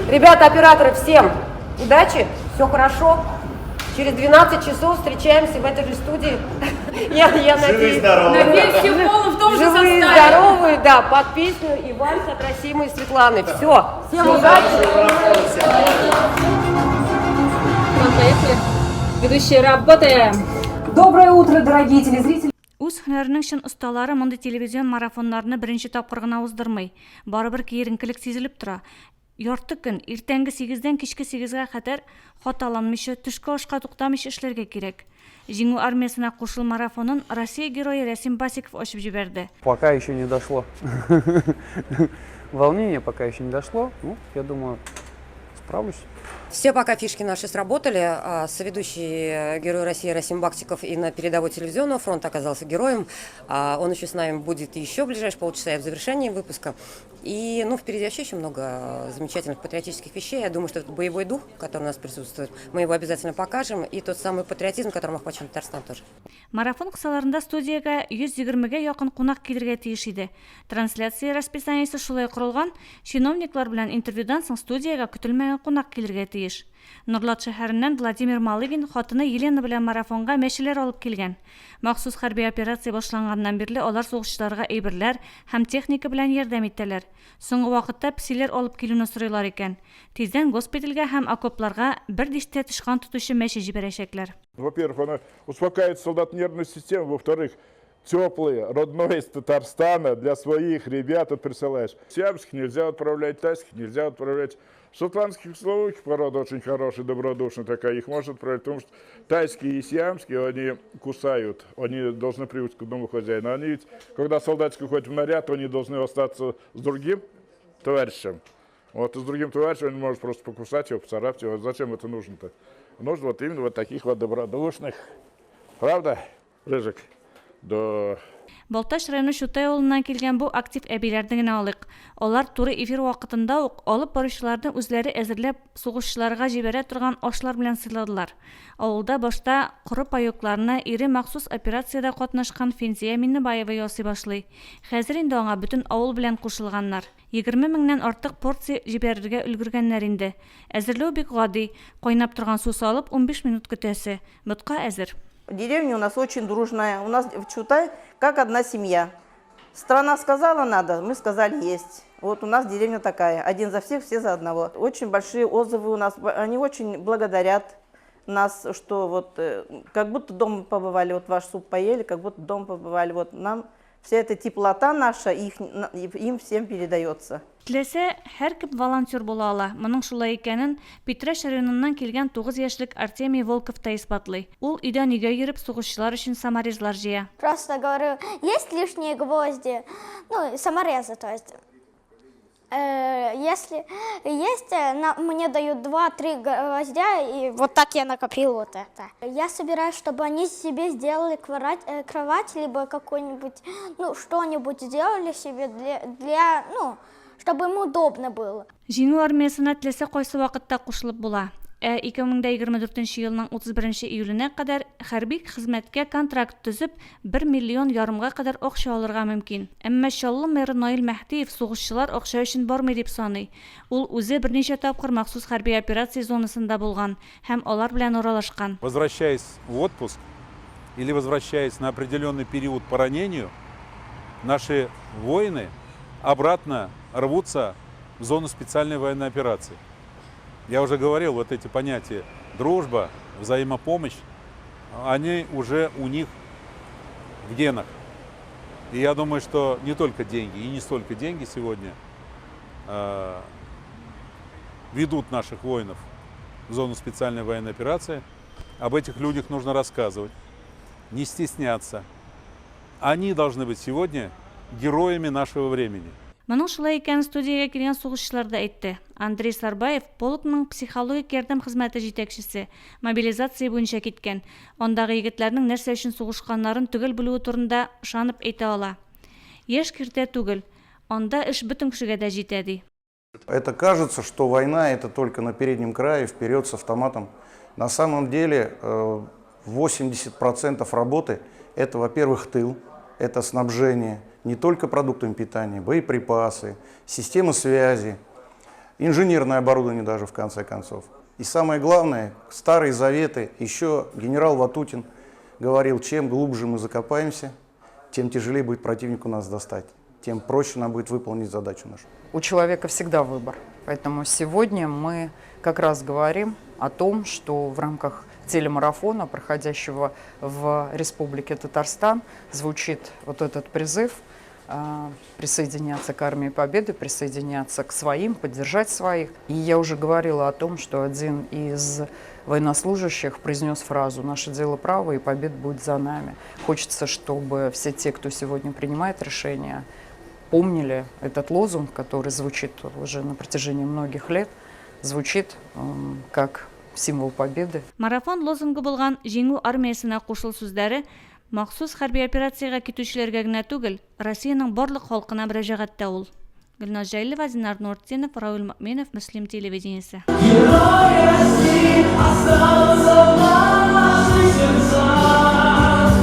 Ребята, операторы, всем удачи, все хорошо. Через 12 часов встречаемся в этой же студии. Я Живы и надеюсь. здоровы. Надеюсь, все в полном в том же Живые, составе. Здоровые, да, под песню и вальс от Расимы и Светланы. Все, всем удачи. Поехали. Ведущие, работаем! Доброе утро, дорогие телезрители. Үз һөнәренең чын осталары мондый телевизион марафоннарны беренче тапкыр гына уздырмый. Барыбер киеренкелек сизелеп тора. Ярты көн, иртәнге сигездән кичке сигезгә кадәр хаталанмыйча, төшке ашка туктамыйча эшләргә кирәк. Җиңү армиясенә кушыл марафонын Россия Герое Рәсим Басиков ачып җибәрде. Пока еще не дошло. Волнение пока еще не дошло. Ну, я думаю, справлюсь. Все пока фишки наши сработали. Соведущий Герой России Расим Бактиков и на передовой телевизионного фронта оказался героем. Он еще с нами будет еще в ближайшие полчаса и в завершении выпуска. И, ну, впереди вообще еще много замечательных патриотических вещей. Я думаю, что этот боевой дух, который у нас присутствует, мы его обязательно покажем. И тот самый патриотизм, которым охвачен Татарстан, тоже. Марафон кысаларында студиягә 120гә якын кунак килергә тиеш иде. Трансляция расписаниесе шулай корылган, чиновниклар белән интервьюдан соң студиягә көтелмәгән кунак килергә тиеш. Нурлат шәһәреннән Владимир Малыгин хатыны Елена белән марафонга мәчеләр алып килгән. Махсус хәрби операция башланганнан бирле алар сугышчыларга әйберләр һәм техника белән ярдәм итәләр. Соңгы вакытта песиләр алып килүне сорыйлар икән. Тиздән госпитальгә һәм окопларга бер дистә тычкан тотучы мәче җибәрәчәкләр. Во-первых, она успокаивает солдат нервную систему. Во-вторых, теплые, родной из Татарстана для своих ребят вот присылаешь. Сиамских нельзя отправлять, тайских нельзя отправлять. Шотландских, словаких порода очень хорошая, добродушная такая, их можно отправлять, потому что тайские и сиамские, они кусают, они должны привыкнуть к одному хозяину. Они ведь, когда солдатик уходит в наряд, они должны остаться с другим товарищем. Вот и с другим товарищем он может просто покусать его, поцарапать его. Зачем это нужно-то? Нужно вот именно вот таких вот добродушных. Правда, Рыжик? Да. Балтач районы Чутай авылыннан килгән бу актив әбиләрне генә алыйк. Алар туры эфир вакытында ук алып баручыларны үзләре әзерләп сугышчыларга җибәрә торган ашлар белән сыйладылар. Авылда башта коры паёкларны ире махсус операциядә катнашкан Фензия Миннебаева ясый башлый. Хәзер инде аңа бөтен авыл белән кушылганнар. 20 меңнән артык порция җибәрергә өлгергәннәр инде. Әзерләү бик гади, кайнап торган су салып, 15 минут көтәсе. Ботка әзер. Деревня у нас очень дружная. У нас в Чутай как одна семья. Страна сказала надо, мы сказали есть. Вот у нас деревня такая. Один за всех, все за одного. Очень большие отзывы у нас. Они очень благодарят нас, что вот как будто дома побывали, вот ваш суп поели, как будто дома побывали. Вот нам вся эта теплота наша их, им всем передается. Теләсә, һәркем волонтер була ала. Моның шулай икәнен Питрәч районыннан килгән 9 яшьлек Артемий Волков та исбатлый. Ул өйдән өйгә йөреп сугышчылар өчен саморезлар җыя. Просто говорю, есть лишние гвозди, ну, саморезы, то есть. Если есть, мне дают 2-3 гвоздя, и вот так я накопил вот это. Я собираюсь, чтобы они себе сделали кровать, либо какой-нибудь, ну, что-нибудь сделали себе для, ну, чтобы им удобно было. Җиңү армиясенә теләсә кайсы вакытта кушылып була. Ә 2024 елның 31 июленә кадәр хәрби хезмәткә контракт төзеп, 1 миллион ярымга кадәр акча алырга мөмкин. Әмма Чаллы мэры Наил Мәһдиев сугышчылар акча өчен бармый дип саный. Ул үзе берничә тапкыр махсус хәрби операция зонасында булган һәм алар белән аралашкан. Возвращаясь в отпуск или возвращаясь на определенный период по ранению, наши воины обратно рвутся в зону специальной военной операции. Я уже говорил, вот эти понятия дружба, взаимопомощь, они уже у них в генах. И я думаю, что не только деньги, и не столько деньги сегодня ведут наших воинов в зону специальной военной операции. Об этих людях нужно рассказывать, не стесняться. Они должны быть сегодня героями нашего времени. Моның шулай икәнен студиягә килгән сугышчылар да әйтте. Андрей Сарбаев полкның психологик ярдәм хезмәте җитәкчесе, мобилизация буенча киткән. Андагы егетләрнең нәрсә өчен сугышканнарын төгәл белүе турында ышанып әйтә ала. Яшь киртә түгел. Анда эш бөтен кешегә дә җитә, ди. Это кажется, что война — это только на переднем крае, вперед с автоматом. На самом деле 80% работы — это, во-первых, тыл, это снабжение не только продуктами питания, боеприпасы, системы связи. инженерное оборудование даже в конце концов. И самое главное, старые заветы, еще генерал Ватутин говорил, чем глубже мы закопаемся, тем тяжелее будет противнику нас достать, тем проще нам будет выполнить задачу нашу. У человека всегда выбор. Поэтому сегодня мы как раз говорим о том, что в рамках телемарафона, проходящего в Республике Татарстан, звучит вот этот призыв присоединяться к Армии Победы, присоединяться к своим, поддержать своих. И я уже говорила о том, что один из военнослужащих произнес фразу «Наше дело право, и победа будет за нами». Хочется, чтобы все те, кто сегодня принимает решения, помнили этот лозунг, который звучит уже на протяжении многих лет, звучит как символ победы. Марафон лозунгы булган Җиңү армиясенә кушыл сүзләре махсус хәрби операциягә китүчеләргә генә түгел, Россиянең барлык халкына мөрәҗәгать тә ул. Гөлназ Җәлилова, Зиннар Нуртдинов, Равил Мөэминов, Мөслим телевидениесе. Герой России,